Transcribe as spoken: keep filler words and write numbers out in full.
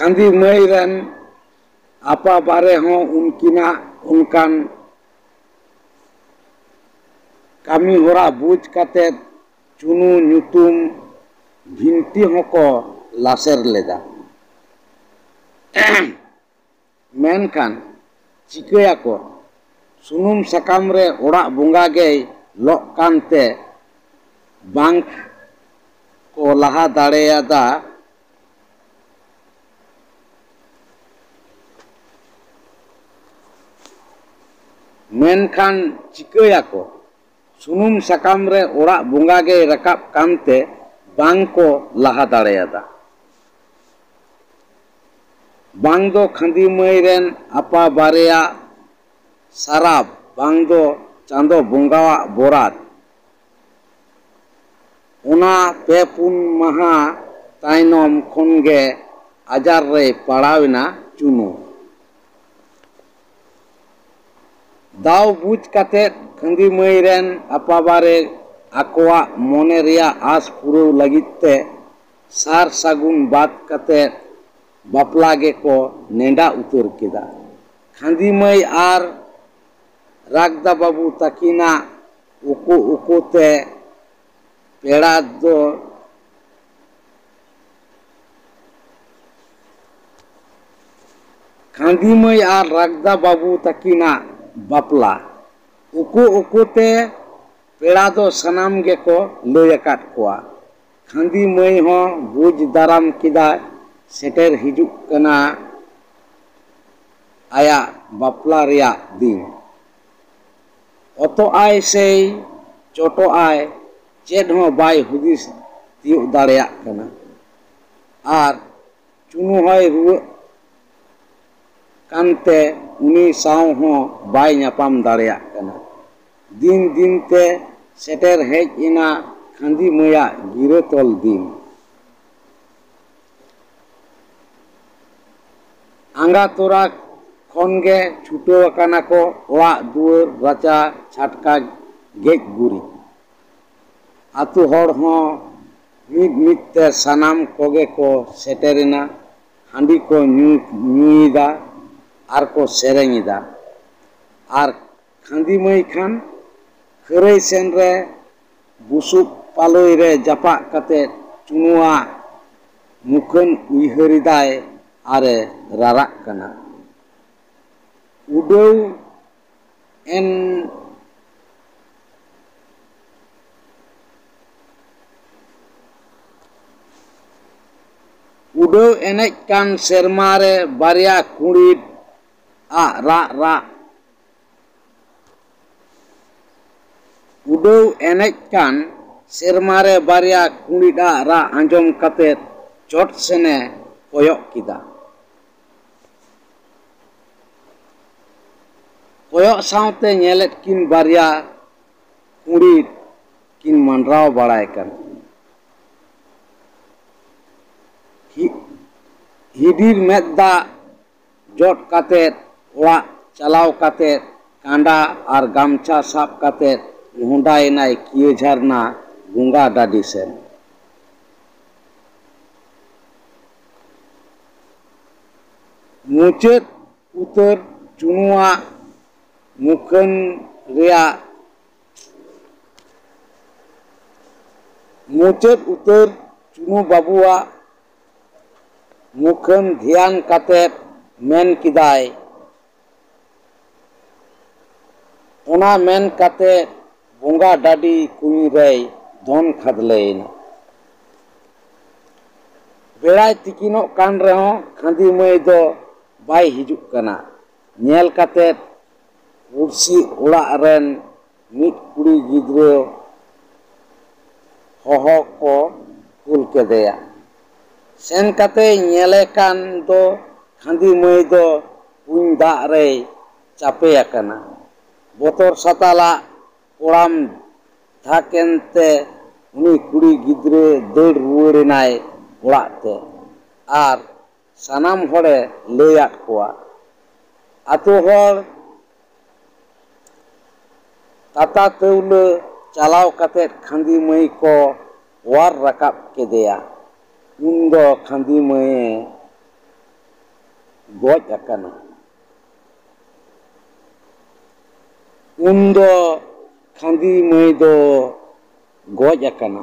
ᱠᱷᱟᱸᱫᱤ ᱢᱟᱹᱭ ᱨᱮᱱ ᱟᱯᱟ ᱵᱟᱨᱮ ᱦᱚᱸ ᱩᱱᱠᱤᱱᱟᱜ ᱚᱱᱠᱟᱱ ᱠᱟᱹᱢᱤ ᱦᱚᱨᱟ ᱵᱩᱡᱽ ᱠᱟᱛᱮ ᱪᱩᱱᱩ ᱧᱩᱛᱩᱢ ᱵᱷᱤᱱᱴᱤ ᱦᱚᱸᱠᱚ ᱞᱟᱥᱮᱨ ᱞᱮᱫᱟ᱾ ᱢᱮᱱᱠᱷᱟᱱ ᱪᱤᱠᱟᱹᱭᱟᱠᱚ, ᱥᱩᱱᱩᱢ ᱥᱟᱠᱟᱢ ᱨᱮ ᱚᱲᱟᱜ ᱵᱚᱸᱜᱟ ᱜᱮᱭ ᱞᱚᱜ ᱠᱟᱱᱛᱮ ᱵᱟᱝ ᱠᱚ ᱞᱟᱦᱟ ᱫᱟᱲᱮᱭᱟᱫᱟ᱾ ᱢᱮᱱᱠᱷᱟᱱ ᱪᱤᱠᱟᱹᱭᱟᱠᱚ, ᱥᱩᱱᱩᱢ ᱥᱟᱠᱟᱢ ᱨᱮ ᱚᱲᱟᱜ ᱵᱚᱸᱜᱟ ᱜᱮᱭ ᱨᱟᱠᱟᱵ ᱠᱟᱱᱛᱮ ᱵᱟᱝ ᱠᱚ ᱞᱟᱦᱟ ᱫᱟᱲᱮᱭᱟᱫᱟ᱾ ᱵᱟᱝ ᱫᱚ ᱠᱷᱟᱸᱫᱤ ᱢᱟᱹᱭ ᱨᱮᱱ ᱟᱯᱟ ᱵᱟᱨᱮᱭᱟᱜ ᱥᱟᱨᱟᱯ, ᱵᱟᱝ ᱫᱚ ᱪᱟᱸᱫᱚ ᱵᱚᱸᱜᱟᱣᱟᱜ ᱵᱚᱨᱟᱫ᱾ ᱚᱱᱟ ᱯᱮ ᱯᱩᱱ ᱢᱟᱦᱟ ᱛᱟᱭᱱᱚᱢ ᱠᱷᱚᱱ ᱜᱮ ᱟᱡᱟᱨ ᱨᱮᱭ ᱯᱟᱲᱟᱣ ᱮᱱᱟ ᱪᱩᱱᱩ᱾ ᱫᱟᱣ ᱵᱩᱡᱽ ᱠᱟᱛᱮ ᱠᱷᱟᱸᱫᱤ ᱢᱟᱹᱭ ᱨᱮᱱ ᱟᱯᱟᱵᱟᱨᱮ ᱟᱠᱚᱣᱟᱜ ᱢᱚᱱᱮ ᱨᱮᱭᱟᱜ ᱟᱸᱥ ᱯᱩᱨᱟᱹᱣ ᱞᱟᱹᱜᱤᱫ ᱛᱮ ᱥᱟᱨ ᱥᱟᱹᱜᱩᱱ ᱵᱟᱫ ᱠᱟᱛᱮ ᱵᱟᱯᱞᱟ ᱜᱮᱠᱚ ᱱᱮᱰᱟ ᱩᱛᱟᱹᱨ ᱠᱮᱫᱟ᱾ ᱠᱷᱟᱸᱫᱤ ᱢᱟᱹᱭ ᱟᱨ ᱨᱟᱜᱽᱫᱟ ᱵᱟᱹᱵᱩ ᱛᱟᱹᱠᱤᱱᱟᱜ ᱩᱠᱩ ᱩᱠᱩ ᱛᱮ ᱯᱮᱲᱟ ᱫᱚ ᱠᱷᱟᱸᱫᱤ ᱢᱟᱹᱭ ᱟᱨ ᱨᱟᱜᱽᱫᱟ ᱵᱟᱹᱵᱩ ᱛᱟᱹᱠᱤᱱᱟᱜ ᱵᱟᱯᱞᱟ᱾ ᱩᱠᱩ ᱩᱠᱩ ᱛᱮ ᱯᱮᱲᱟ ᱫᱚ ᱥᱟᱱᱟᱢ ᱜᱮᱠᱚ ᱞᱟᱹᱭ ᱟᱠᱟᱫ ᱠᱚᱣᱟ᱾ ᱠᱷᱟᱸᱫᱤ ᱢᱟᱹᱭ ᱦᱚᱸ ᱵᱩᱡᱽ ᱫᱟᱨᱟᱢ ᱠᱮᱫᱟᱭ ᱥᱮᱴᱮᱨ ᱦᱤᱡᱩᱜ ᱠᱟᱱᱟ ᱟᱭᱟᱜ ᱵᱟᱯᱞᱟ ᱨᱮᱭᱟᱜ ᱫᱤᱱ᱾ ᱚᱛᱚᱜ ᱟᱭ ᱥᱮᱭ ᱪᱚᱴᱚᱜ ᱟᱭ, ᱪᱮᱫ ᱦᱚᱸ ᱵᱟᱭ ᱦᱩᱫᱤᱥ ᱛᱤᱭᱳᱜ ᱫᱟᱲᱮᱭᱟᱜ ᱠᱟᱱᱟ᱾ ᱟᱨ ᱪᱩᱱᱩ ᱦᱚᱸᱭ ᱨᱩᱣᱟᱹᱜ ᱠᱟᱱᱛᱮ ᱩᱱᱤ ᱥᱟᱶ ᱦᱚᱸ ᱵᱟᱭ ᱧᱟᱯᱟᱢ ᱫᱟᱲᱮᱭᱟᱜ ᱠᱟᱱᱟ᱾ ᱫᱤᱱ ᱫᱤᱱ ᱛᱮ ᱥᱮᱴᱮᱨ ᱦᱮᱡ ᱮᱱᱟ ᱠᱷᱟᱸᱫᱤ ᱢᱟᱹᱭᱟᱜ ᱜᱤᱨᱟᱹ ᱛᱚᱞ ᱫᱤᱱ᱾ ᱟᱸᱜᱟ ᱛᱚᱨᱟ ᱠᱷᱚᱱ ᱜᱮ ᱪᱷᱩᱴᱟᱹᱣ ᱟᱠᱟᱱᱟ ᱠᱚ ᱚᱲᱟᱜ ᱫᱩᱣᱟᱹᱨ ᱨᱟᱪᱟ ᱪᱷᱟᱴᱠᱟ ᱜᱮᱡ ᱜᱩᱨᱤᱡ᱾ ᱟᱹᱛᱩ ᱦᱚᱲ ᱦᱚᱸ ᱢᱤᱫ ᱢᱤᱫ ᱛᱮ ᱥᱟᱱᱟᱢ ᱠᱚᱜᱮ ᱠᱚ ᱥᱮᱴᱮᱨᱮᱱᱟ᱾ ᱦᱟᱺᱰᱤ ᱠᱚ ᱧᱩ, ᱧᱩᱭᱮᱫᱟ ᱟᱨ ᱠᱚ ᱥᱮᱨᱮᱧ ᱮᱫᱟ᱾ ᱟᱨ ᱠᱷᱟᱸᱫᱤ ᱢᱟᱹᱭ ᱠᱷᱟᱱ ᱠᱷᱟᱹᱨᱟᱹᱭ ᱥᱮᱱ ᱨᱮ ᱵᱩᱥᱩᱵ ᱯᱟᱞᱚᱭ ᱨᱮ ᱡᱟᱯᱟᱜ ᱠᱟᱛᱮ ᱪᱩᱱᱩᱣᱟᱜ ᱢᱩᱠᱷᱟᱹᱱ ᱩᱭᱦᱟᱹᱨ ᱮᱫᱟᱭ ᱟᱨᱮ ᱨᱟᱨᱟᱜ ᱠᱟᱱᱟ᱾ ᱩᱰᱟᱹᱣ ᱮᱱ ᱩᱰᱟᱹᱣ ᱮᱱᱮᱡ ᱠᱟᱱ ᱥᱮᱨᱢᱟ ᱨᱮ ᱵᱟᱨᱭᱟ ᱠᱩᱬᱤᱫ ᱟᱜ ᱨᱟᱜ ᱨᱟᱜ ᱩᱰᱟᱹᱣ ᱮᱱᱮᱡ ᱠᱟᱱ ᱥᱮᱨᱢᱟ ᱨᱮ ᱵᱟᱨᱭᱟ ᱠᱩᱬᱤᱫ ᱟᱜ ᱨᱟᱜ ᱟᱸᱡᱚᱢ ᱠᱟᱛᱮ ᱪᱚᱴ ᱥᱮᱱᱮ ᱠᱚᱭᱚᱜ ᱠᱮᱫᱟ᱾ ᱠᱚᱭᱚᱜ ᱥᱟᱶᱛᱮ ᱧᱮᱞᱮᱫ ᱠᱤᱱ ᱵᱟᱨᱭᱟ ᱠᱩᱬᱤᱫ ᱠᱤᱱ ᱢᱟᱸᱰᱨᱟᱣ ᱵᱟᱲᱟᱭ ᱠᱟᱱᱟ᱾ ᱦᱤ-, ᱦᱤᱰᱤᱨ ᱢᱮᱫ ᱫᱟᱜ ᱡᱚᱫ ᱠᱟᱛᱮ ᱚᱲᱟᱜ ᱪᱟᱞᱟᱣ ᱠᱟᱛᱮ ᱠᱟᱸᱰᱟ ᱟᱨ ᱜᱟᱢᱪᱷᱟ ᱥᱟᱵ ᱠᱟᱛᱮ ᱢᱚᱦᱰᱟᱭᱮᱱᱟᱭ ᱠᱤᱭᱟᱹ ᱡᱷᱟᱨᱱᱟ ᱜᱚᱸᱜᱟ ᱰᱟᱹᱰᱤ ᱥᱮᱱ᱾ ᱢᱩᱪᱟᱹᱫ ᱩᱛᱟᱹᱨ ᱪᱩᱱᱩᱣᱟᱜ ᱢᱩᱠᱷᱟᱹᱱ ᱨᱮᱭᱟᱜ ᱢᱩᱪᱟᱹᱫ ᱩᱛᱟᱹᱨ ᱪᱩᱱᱩ ᱵᱟᱹᱵᱩᱣᱟᱜ ᱢᱩᱠᱷᱟᱹᱱ ᱫᱷᱮᱭᱟᱱ ᱠᱟᱛᱮ ᱢᱮᱱ ᱠᱮᱫᱟᱭ, ᱚᱱᱟ ᱢᱮᱱ ᱠᱟᱛᱮ ᱵᱚᱸᱜᱟ ᱰᱟᱹᱰᱤ ᱠᱩᱧ ᱨᱮᱭ ᱫᱚᱱ ᱠᱷᱟᱫᱽᱞᱮᱭᱮᱱᱟ᱾ ᱵᱮᱲᱟᱭ ᱛᱤᱠᱤᱱᱚᱜ ᱠᱟᱱ ᱨᱮᱦᱚᱸ ᱠᱷᱟᱸᱫᱤ ᱢᱟᱹᱭ ᱫᱚ ᱵᱟᱭ ᱦᱤᱡᱩᱜ ᱠᱟᱱᱟ᱾ ᱧᱮᱞ ᱠᱟᱛᱮ ᱯᱩᱲᱥᱤ ᱚᱲᱟᱜ ᱨᱮᱱ ᱢᱤᱫ ᱠᱩᱲᱤ ᱜᱤᱫᱽᱨᱟᱹ ᱦᱚᱦᱚ ᱠᱚ ᱠᱩᱞ ᱠᱮᱫᱮᱭᱟ᱾ ᱥᱮᱱ ᱠᱟᱛᱮᱭ ᱧᱮᱞᱮ ᱠᱟᱱ ᱫᱚ ᱠᱷᱟᱸᱫᱤ ᱢᱟᱹᱭ ᱫᱚ ᱠᱩᱧ ᱫᱟᱜ ᱨᱮᱭ ᱪᱟᱯᱮ ᱟᱠᱟᱱᱟ᱾ ᱵᱚᱛᱚᱨ ᱥᱟᱛᱟᱞᱟᱜ ᱠᱚᱲᱟᱢ ᱫᱷᱟᱠ ᱮᱱᱛᱮ ᱩᱱᱤ ᱠᱩᱲᱤ ᱜᱤᱫᱽᱨᱟᱹ ᱫᱟᱹᱲ ᱨᱩᱣᱟᱹᱲ ᱮᱱᱟᱭ ᱚᱲᱟᱜ ᱛᱮ ᱟᱨ ᱥᱟᱱᱟᱢ ᱦᱚᱲᱮ ᱞᱟᱹᱭᱟᱫ ᱠᱚᱣᱟ᱾ ᱟᱛᱳ ᱦᱚᱲ ᱛᱟᱛᱟ ᱛᱟᱹᱣᱞᱟᱹ ᱪᱟᱞᱟᱣ ᱠᱟᱛᱮ ᱠᱷᱟᱸᱫᱤ ᱢᱟᱹᱭ ᱠᱚ ᱚᱣᱟᱨ ᱨᱟᱠᱟᱵ ᱠᱮᱫᱮᱭᱟ᱾ ᱩᱱᱫᱚ ᱠᱷᱟᱸᱫᱤ ᱢᱟᱹᱭᱮ ᱜᱚᱡ ᱟᱠᱟᱱᱟ᱾ ᱩᱱᱫᱚ ᱠᱷᱟᱸᱫᱤ ᱢᱟᱹᱭ ᱫᱚ ᱜᱚᱡ ᱟᱠᱟᱱᱟ᱾